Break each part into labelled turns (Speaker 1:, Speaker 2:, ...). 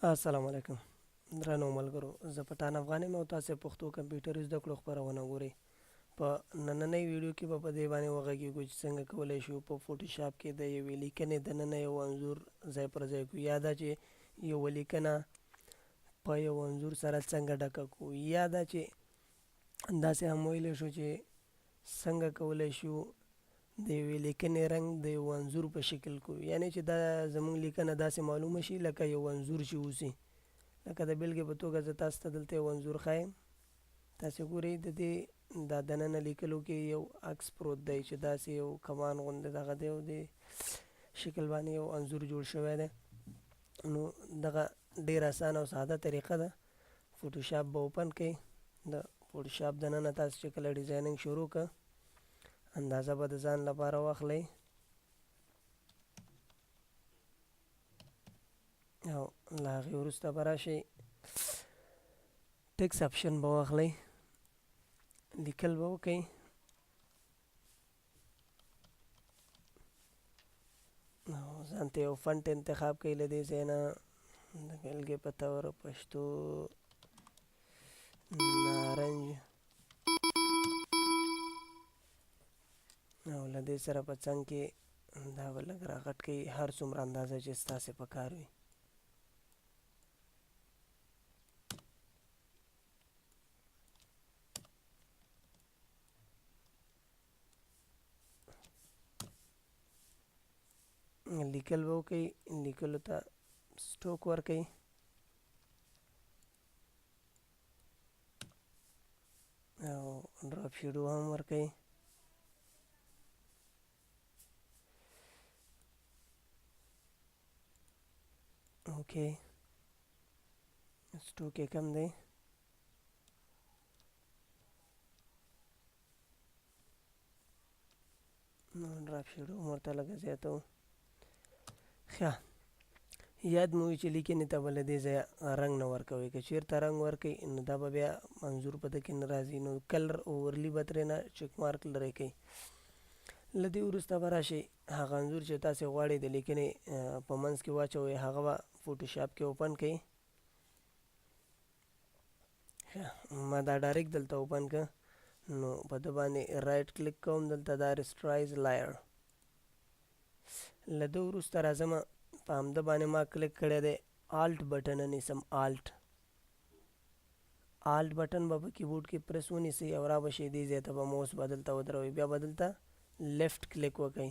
Speaker 1: السلام علیکم درنو ملګرو، زه پټان افغان یم او تاسو پښتو کمپیوټر زده کړو خپرونه ګورئ. په نننۍ ویډیو کې به په دې باندې وغږیږو چې څنګه کولی شو په فوټوشاپ کې د یوې لیکنې دننه یو انځور ځای پر ځای کړو، یا دا چې یوه لیکنه په یو انځور سره څنګه ډکه کړو، یا دا چې داسې هم ویلی شو چې څنګه کولی شو د یوې لیکنې رنګ د یو انځور په شکل کړو، یعنې چې دا زموږ لیکنه داسې معلومه شي لکه یو انځور چې اوسي. لکه د بېلګې په توګه زه تاسو ته دلته یو انځور ښایم، تاسې ګورئ د دې دا دننه لیکلو کې یو عکس پروت دی چې داسې یو کمان غوندې دغه دی او دې شکل باندې یو انځور جوړ شوی دی. نو دغه ډېره اسانه او ساده طریقه ده. فوټوشاپ به اوپن کړئ، د فوټوشاپ دننه تاسو چې کله ډیزایننګ شروع که اندازه به د ځان لپاره واخلئ او له هغې وروسته به راشئ ټیکس اپشن به واخلئ، لیکل به وکړئ. او ځان ته یو فنټ انتخاب کړئ له دې ځای نه، د بېلګې په طور پښتو نارنج، او له دې سره په څنګ کې دا به لږ راغټ کړئ هر څومره اندازه چې ستاسې په کار وي. لیکل به وکړئ، لیکلو ته سټوک ورکړئ. او ډراپ شیډو هم ورکړئ. اوکې، سټوک یې کم دی. نو ډراپ شیډو هم ورته لږه زیاتوو. ښه، یاد مو وي چې لیکنې ته به له دې ځایه رنګ نه ورکوئ. که چېرته رنګ ورکوئ نو دا به بیا انځور په ده کې نه راځي، نو کلر اوورلی به ترې نه چک مارک لرې کوي. له دې وروسته به راشئ هغه انځور چې تاسې غواړئ د لیکنې په منځ کې واچوئ هغه به فوټوشاپ کې اوپن کړئ. ما دا ډایرکټ دلته اوپن که، نو په ده باندې رایټ کلیک کوم، دلته دا ریسټرایز لایر. له ده وروسته راځم په همده باندې ما کلیک کړی دی، آلټ بټن نیسم، آلټ بټن به په کیبورډ کې پرس ونیسئ او را به شئ دې ځای ته، به موس به دلته ودروئ، بیا به دلته لیفټ کلیک وکړئ.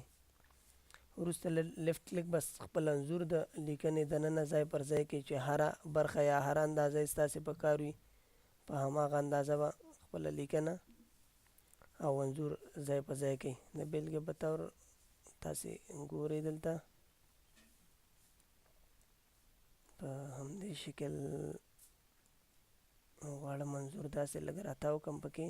Speaker 1: وروسته له لیفټ کلیک بس خپل انځور د لیکنې دننه ځای پر ځای کړئ چې هره برخه یا هره اندازه یې ستاسې په کار وي په هماغه اندازه به خپله لیکنه او انځور ځای په ځای کړئ. د بېلګې په طور تاسې ګورئ دلته په همدې شکل غواړم انځور داسې لږ راتاو کړم پکې.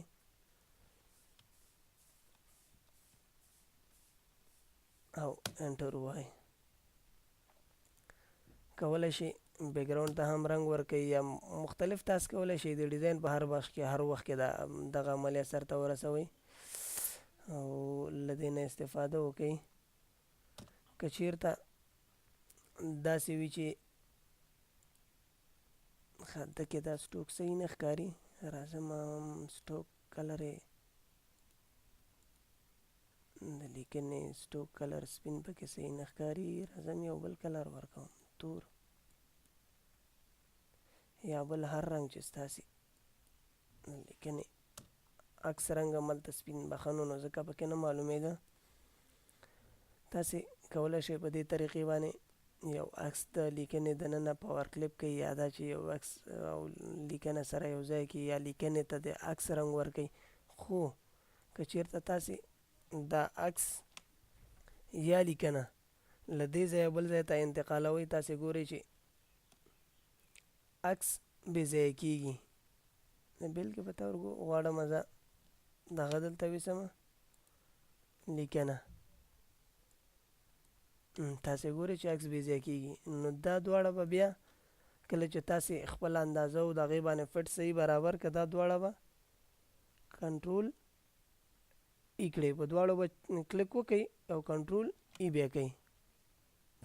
Speaker 1: او انټر ووهئ. کولی شئ بیکګراوند ته هم رنګ ورکړئ یا مختلف تاسو کولی شئ د ډیزاین په هر بخش کې هر وخت کې دا دغه عملیه سرته ورسوئ او له دې نه استفاده وکړئ. که چیرته داسې وي چې ښه ده کې دا سټوک صحیح نه ښکاري، راځم سټوک کلر یې د لیکنې سټوک کلر سپین پکې صحیح نه ښکاري، راځم یو بل کلر ورکوم، تور یا بل هر رنګ چې ستاسې د لیکنې عکس رنګ هم هلته سپین بخنو، نو ځکه پکې نه معلومېده. تاسې کولی شئ په دې طریقې باندې یو عکس د لیکنې دننه پاور کلیپ کوي، یا دا چې یو عکس او لیکنه سره یو ځای کوي یا لیکنې ته د عکس رنګ ورکوي. خو که چیرته تاسې دا عکس یا لیکنه له دې ځایه بل ځای ته انتقالوئ، تاسې ګورئ چې عکس بې ځایه کیږي. د بېلګې په طور غواړم زه دغه دلته ویسم لیکنه، تاسې ګورئ چې عکس بې ځایه کیږي. نو دا دواړه به بیا کله چې تاسې خپله اندازه او د هغې باندې فټ صحیح برابر که دا دواړه به کنټرول ای کړئ، په دواړو به کلیک وکړئ او کنټرول ای بیا کوئ.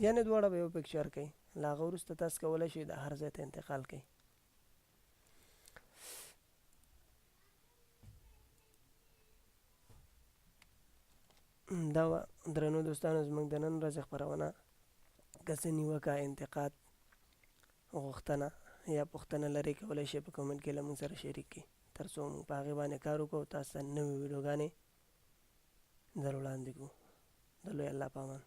Speaker 1: یعنې دواړه به یو پکچر کوي. له هغه وروسته تاسو کولی شئ د هر ځای ته انتقال کړئ. دا وه درنو دوستانو زموږ د نن ورځې خپرونه. که څه نیوکه، انتقاد، غوښتنه یا پوښتنه لرئ کولی شئ په کومنټ کې له موږ سره شریک کړئ تر څو موږ په هغې باندې کار وکړو او تاسو ته نوې ویډیوګانې در وړاندې کړو. د لوی الله په امان.